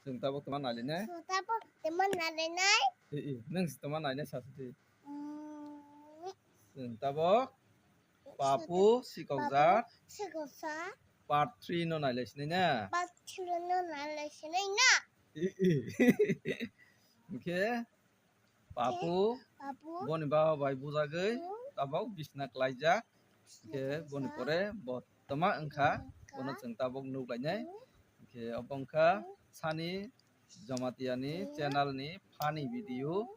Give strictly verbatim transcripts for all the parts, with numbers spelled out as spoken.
Chwng tabuk tongma nailainai. Chwng tabuk tongma nailainai. Eh, eh, nwng se tongma nainai sa sidi. Mm. Chwng tabuk Papu Sikokjak Sikokjak part three no nailai sinai na? Part three no nailai sinai na? Eh, eh. Hwnkhe Papu, Papu, boni baba bai bujagwi, hmm, tabok bisna klaijak. Bisna klaijak. Hwnkhe boni pore bo tama wngkha, wngkha, bono chwng tabok nuklainai. Hmm. Hwnkhe obo wngkha, hmm, Sani Jamatia ni, hmm, channel ni funny video. Hmm.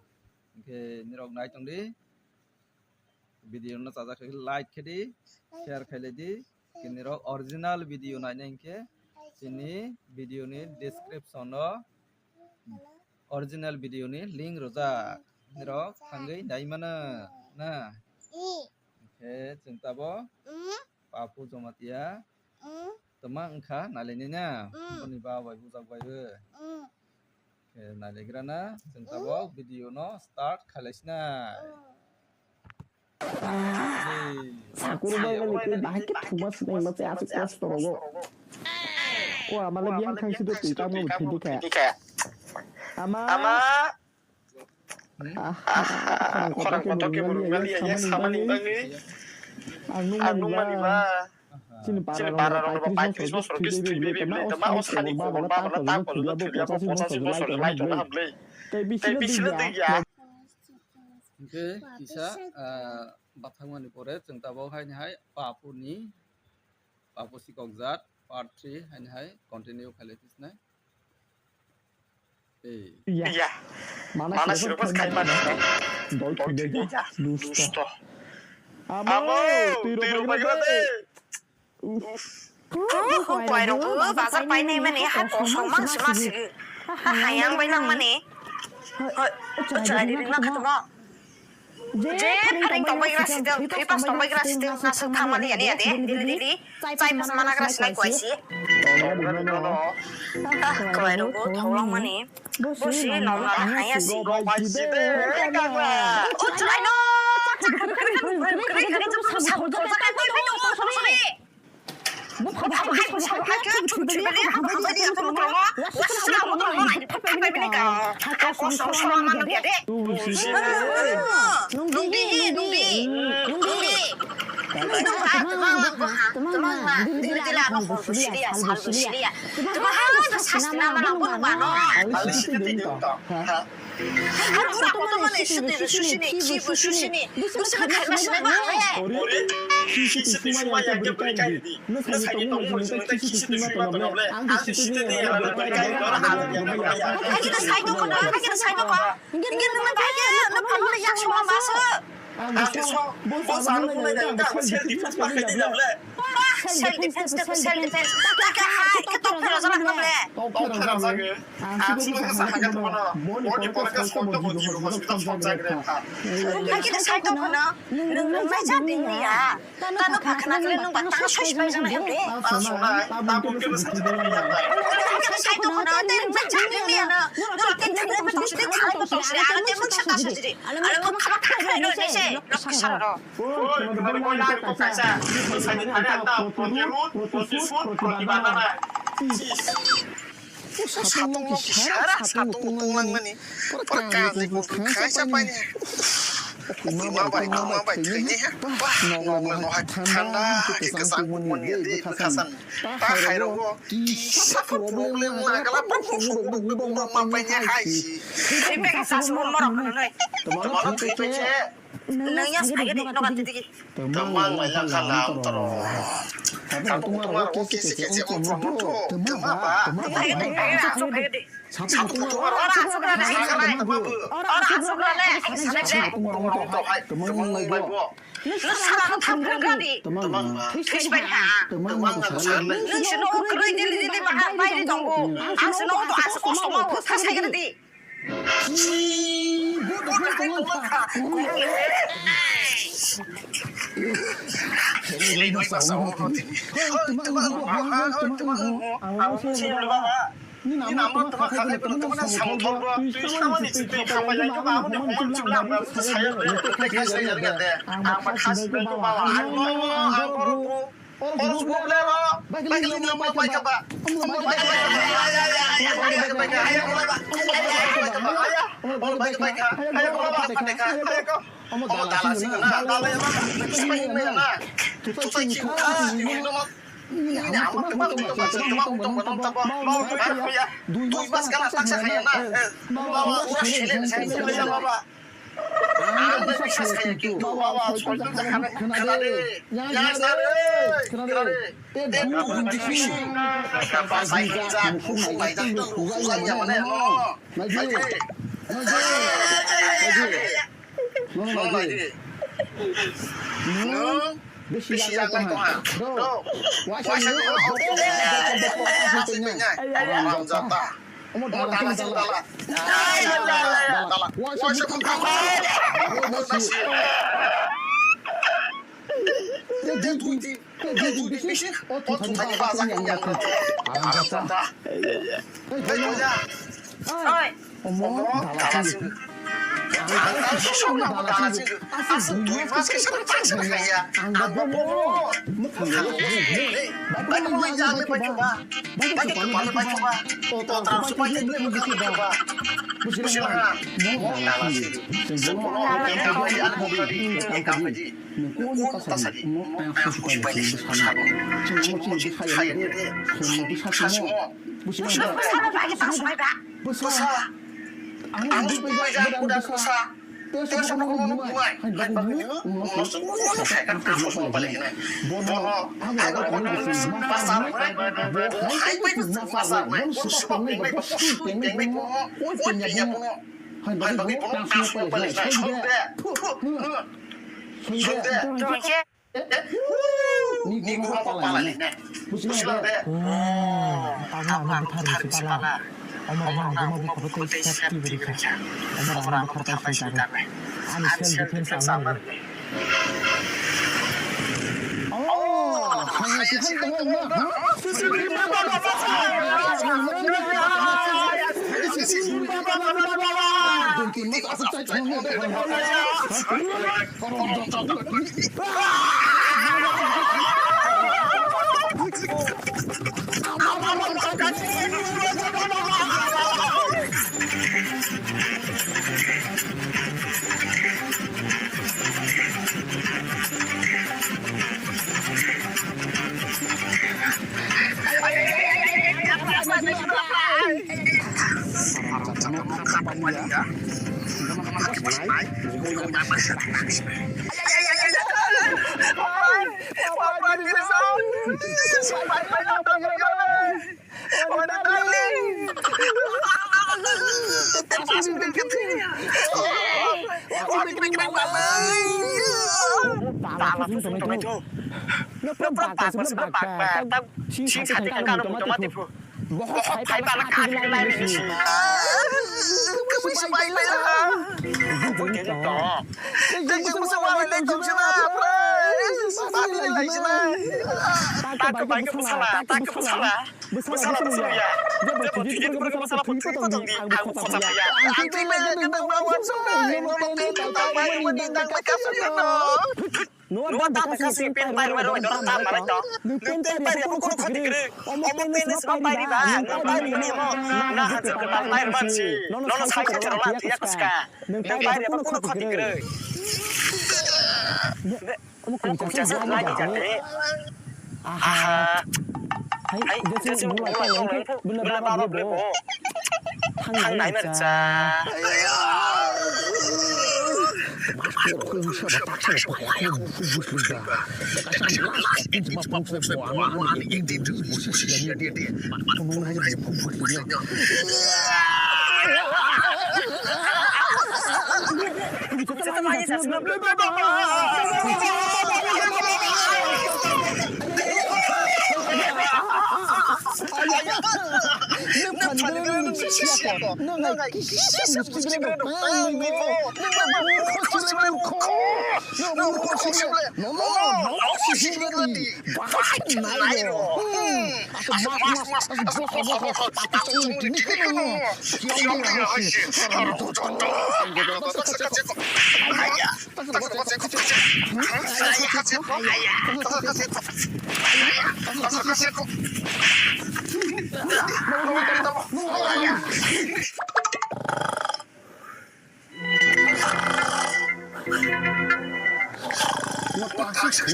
Hwnkhe nirok nai tongdi. Video no chajak khe like khe di, like, share khailai di. Kinirok original video naina hinkhe chini video ni description o original video ni link rwjak. Nirok thangwi nai mano na. Khe chwng tabok Papu Jamatia tama wngkha nailainai na. Boni baba bai bujak bai bo. Khe nailaigrana chwng tabok video no start khailaisinai. Sakuru bai bai khe bahai khe thuma sinai ma se asuk kosto rogo. Ko amale biang khang sido twi tamo thidi kha. Ama. Khorang kotor khe burung gali ya samani bangwi. Ang nung mani ba. Chini para rok paitris bosor khe thwi bai bai tama o sani khobor ba ta kono thwi abo pochasi bosor lai tong hamle. Tei bisilo twi ya. Hwnkhe kisa, ah, bathangmani pore chwng tabok haini hai Papu ni, Papu Sikokjak part three haini hai continue khailai tisnai. Ei. Ya. Mana sirok khai mano. Dol thide ya. Dusto. Amo, twi rok bai gra de. Uff. Uff, hukwai rok bo bazar painai mani ha kosong mang sima sigi. Ha hayang bai nang mani. Hoi, chai ri ring ma khatmo. Je pharing tong bai gra sidong, thwi pas tong bai gra sidong, na suk thang mani ya de, dili dili. Chai pas mana gra sinai kwai si. Kwai rok bo tholang mani. Bo si nong na haya si. Rok bai si de, kangla. O chai no. Nungdi, nungdi, nungdi. Nungdi ha, twmang, twmang, twmang, dili, dili, ano, siliya, salbo, siliya. Twmang ha, no, sasna, mana, bono, mano. Ang bura kotor mani sini susini, kibu susini. Busini khaima sinai ma le. Ore, kisi twi suma ya ke bwrwi kai di. Nwsai tongmung bai sini tei kisi twi suma tongmung le. Ang kisi twi ya bwrwi kai di. Ang kisi sai tongkho na, ang kisi sai tongkho. Hingke nwng bai ya, nwng phano le yak suma ma se. Ang kisi bo sa nung le, ang self defense pa khai di le. Bah, self defense, self defense. Taka hai ke tok phano jana le. Tok phano jana. Ang sibo sa hangke tongmano. Boni pore khe soito bo jibo hospital song jagre kha. Hakhe sai tong phano. Nwng mai ja ding ya. Tano phakna kle nwng ba tang soi bai jana hem de. Asona, tabuk khe sai tong phano. Hakhe sai tong phano. Nwng mai ja ding ya na. Nwng te thang ba tong sidi, thang ba tong sidi. Ano te mun sa ta sa sidi. Ano mo khaba kha kha no ne se. Lok kisa ro. Oi, khari koi na ko kaisa. Sani thani anta protirud, protisud, protibadana. Satong no kisa, satong no tonglang mani. Pura kanjik bo kaisa paini. Tongma bai, tongma bai, thwini ha. Bah, nokla no hai thanda, kisa kisa mani de, bwkhasan. Ta hai rogo, kisa problem wngkha, bukung sukung, bukung ma paini hai si. Thwi pai kha sa sumon morok no nai. Tongma thwi pai khe. Nang ya sai di, no kati digi. Tamang lai la khala toro. Satung tumar o kisi kisi ong promoto. Tama ba. Tama ba. Satung tumar o. Ora asukra le, ora asukra le. Tamang lai bo. Nung sara no thang kra di. Tamang. Thwi bai ha. Tamang. Nung sino kroi dili dili bahar bai di tongo. Ang sino to asuk kosto ma bo sa sai di. Bisi yaklai tongha. Bro, waisa ni o. Haramjada. Omo dala, dala. Dala. Waisa ni o. Dui, dui, dui, dui. O thani ba yang yang. Haramjada. Oi. Omo dala sini. Ang dui mas khe sini. Ang bo bo. Bai bo bai jale bai ba. Bai ba bai ba. To to supai le le ba. Busi la. Mo dala sini. Sing bo. Ang bo bo. Ang bo bo. Nung kung ta sadi, mo tang susu pai nung bwsano. Chwng mo chini bwsa ya de, chwng mo bwsa simo. Bwsa simo. Bwsa. Ang bwsa ya, bwsa. Te susu mo mo mo. Hai bagwi mo mo mo mo mo mo mo mo mo mo. Bono, ang bagwi mo bwsa. Bo hai bagwi mo bwsa. Mo susu mo mo mo mo. Oi, tengmo. Hai bagwi bo tang sio pale jai. Song de. Song de. Ni guru pala ni. Busi de. Tamo ano buthar si pala. Omor ano guma bu khobo tei step tu beri kha. Omor ano buthar tai sui ta. Ani self defense ang. Bwsala, bwsala ya. Jebo twi twi bwsala twi twi tong di, ang bo khocham ya. Ang twi le, ang twi le, ang twi le, ang twi le, ang twi le. Nono bang baka si pin pai roi roi doro tam malai to. Nung pin pai roi kono khoti kwrwi. Omo pin se pai riba, nung pai riba ni mo. Na hajar kwtal pai roi si. Nono sai sai chero la tiya kuska. Nung pai roi kono khoti kwrwi. Omo kucha sa lai jate. Aha. Hai, jese mula tong lai phu, bula baba bre bo. Thang nai na cha.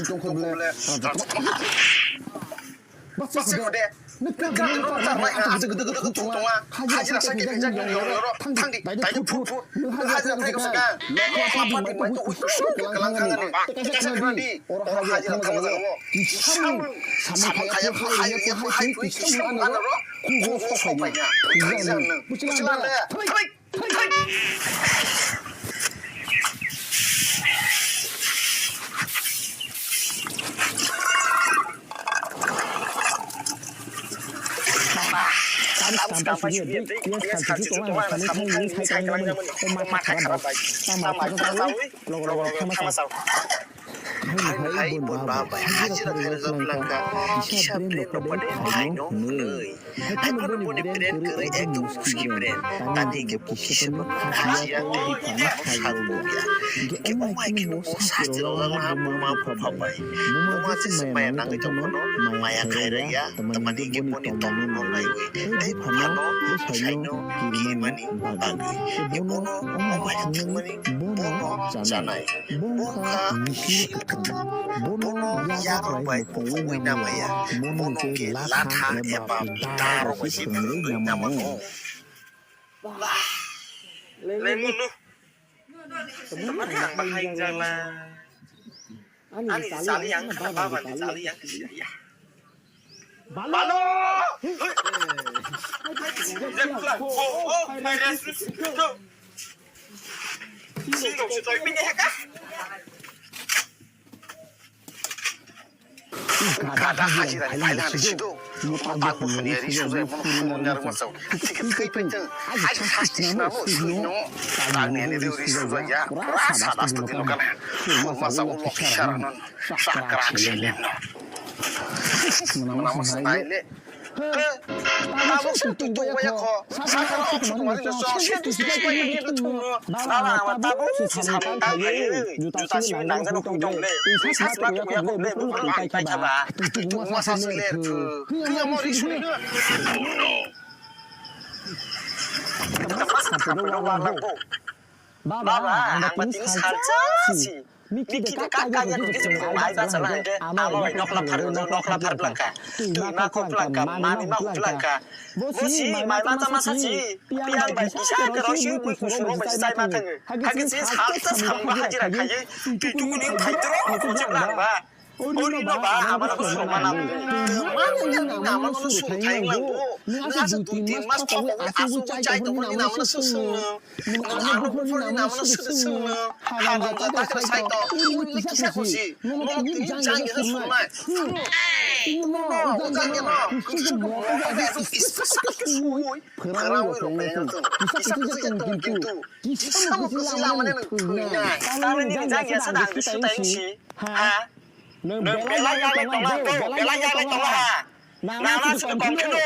Tongkha bole. Bachai de. Nokha de nokha mai ha. Gede gede gede gede tonga. Hajira saite khe jang jang yoro. Thangdi. Dai thut thut. Hajira thai ko saka. Lokha pati mai to hui kusuk kalang thangani. Teka sa khna di. Oro hajira thang jang. Samung khaya hai hai hai hai kusuk ano ro. Kugo sopai na. Kugo sopai na. Buchila le. Hai hai bon baba, hajira khairok langkha, kisa brem rok pade phaino hwnwi. Haiphano boni brem kwrwi ekdom muski brem. Tani hwnkhe bo kisa phano khajiya tei buphano sago ya. Hwnkhe omo hai kheno bo sasti rwjakma buma bupha bai. Buma jesa maya nangwi tongphano maya khairokya, tamni hwnkhe boni tongmano naiwi tei buphano bwsaino kirimani bagwi. Tei bono omo hai thangmani bono chanai. Bo wngkha misir kwthwng. Bono yagrok bai kuphugwi namaya. Bono hwnkhe latha eba darok bai se phwrwngwi namano. Lemon no. Tongmani ang bahai jala. Ani chali ang, baba ni chali ang. Balo! Oh, oh, my restless. Sino, sino, ini ya kah? Gada hajira ni phailani sido. Mo tangbo khumani ari sujai bono khumani ari masao. Thik thik thik thik. Ai sasti sinamo suino. Tangni ani riu ri sujai ya. Pura sadas tu dino kana. Masa ulo kisara non. Sakra chileno. Muna masa nai le. Tabuk se twi tongbai ya kho. Sakha rok se tongmani rwchap. Senti senti bai ni tongno. Baba, ama tabuk se samung tang khai. Juta simi nangjak no hung tong le. Twi sas ma tong ya kho le. Buphang tong kai kha ba. Twi tong ma sas le. Kiyamo ri suni. Baba, ang ba tini salsa si. Miki de ka ka ya ni kiching mai ba chala hwnkhe amo bai nokla phar nokla phar bwlangkha. Twi ma khok bwlangkha, mani ma khok bwlangkha. Bo si mai ma cha ma sa si. Piang bai kisa khe roi si mui kusung rok bai sai ma thangwi. Hakhe chini salsa samung ba hajira khaiwi. Twi tukuni khai tro khuji bwlangba. Ori no ba amano kusung mana. Mani nang amano suru thai langbo. Nasa dui tin mas thok asu chai ko ni amano suru. Nwng ano buphurni namano sudi swngno? Haramjada khe saito. Uri kisa khusi. Nono tini jang ya surnai. Nono jang ya no. Kisa khusi. Phwrangwi rok kisa khusi tong kintu. Kisa khusi lamani nwng thwinai. Tamoni jang ya sada ang sutai si. Ha? Nwng belai ya le tongo, belai ya le tongo ha. Nana sudu tongphino.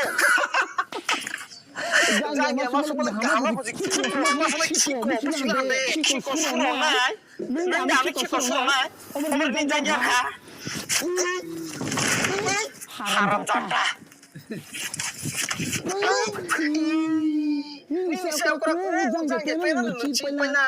Jang ya ma sumulok kaham ko jik. Ma sumulok chiko, chiko suronai. Nwng da ani chiko suronai. Omo ni jang ya ha. Haram jata. Nini se okra ko jang ya tena luchi paina.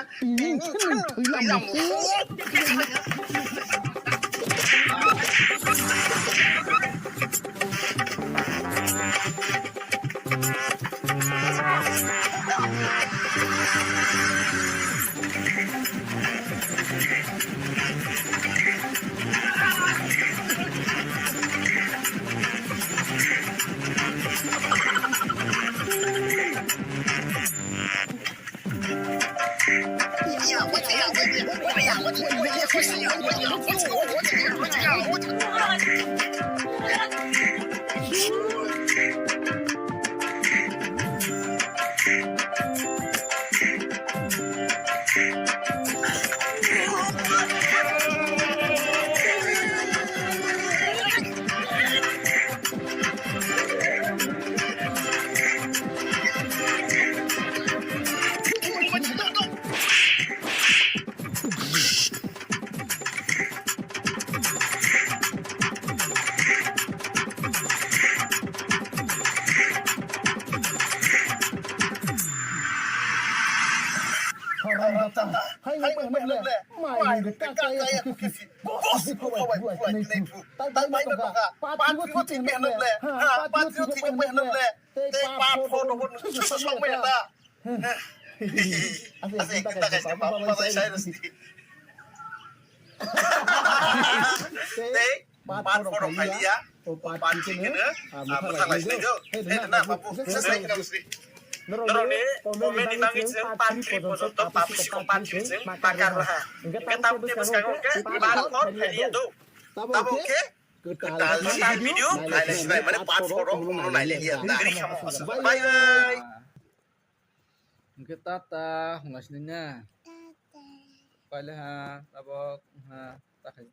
Hai mo bai hwnle. Mai hwnle ka kaya ko kisi. Boss ko bai bulai nai thu. Tai bai ma tongka. Patrio thik bai hwnle. Ha, patrio thik bai hwnle. Tei part four no bo song bai hwnle. Ase kita kai baba bai sai rasti. Tei part four rok phailiya. O part three khe no, ah, mwthang lai sinai do. Hey, na, babu, sa sai ka sri. Norokni comment ni bagwi chwng part three porjonto, part three ko part three chwng pakar laha. Hwnkhe tamo tei bwskango hwnkhe part four phailiya do. Tamo hwnkhe kwtal video nai lai sinai, mane part four rok no nai lai liya. Bye bye. Hwnkhe tata hwnla sinai na. Paila ha, tabok ha, ta khai.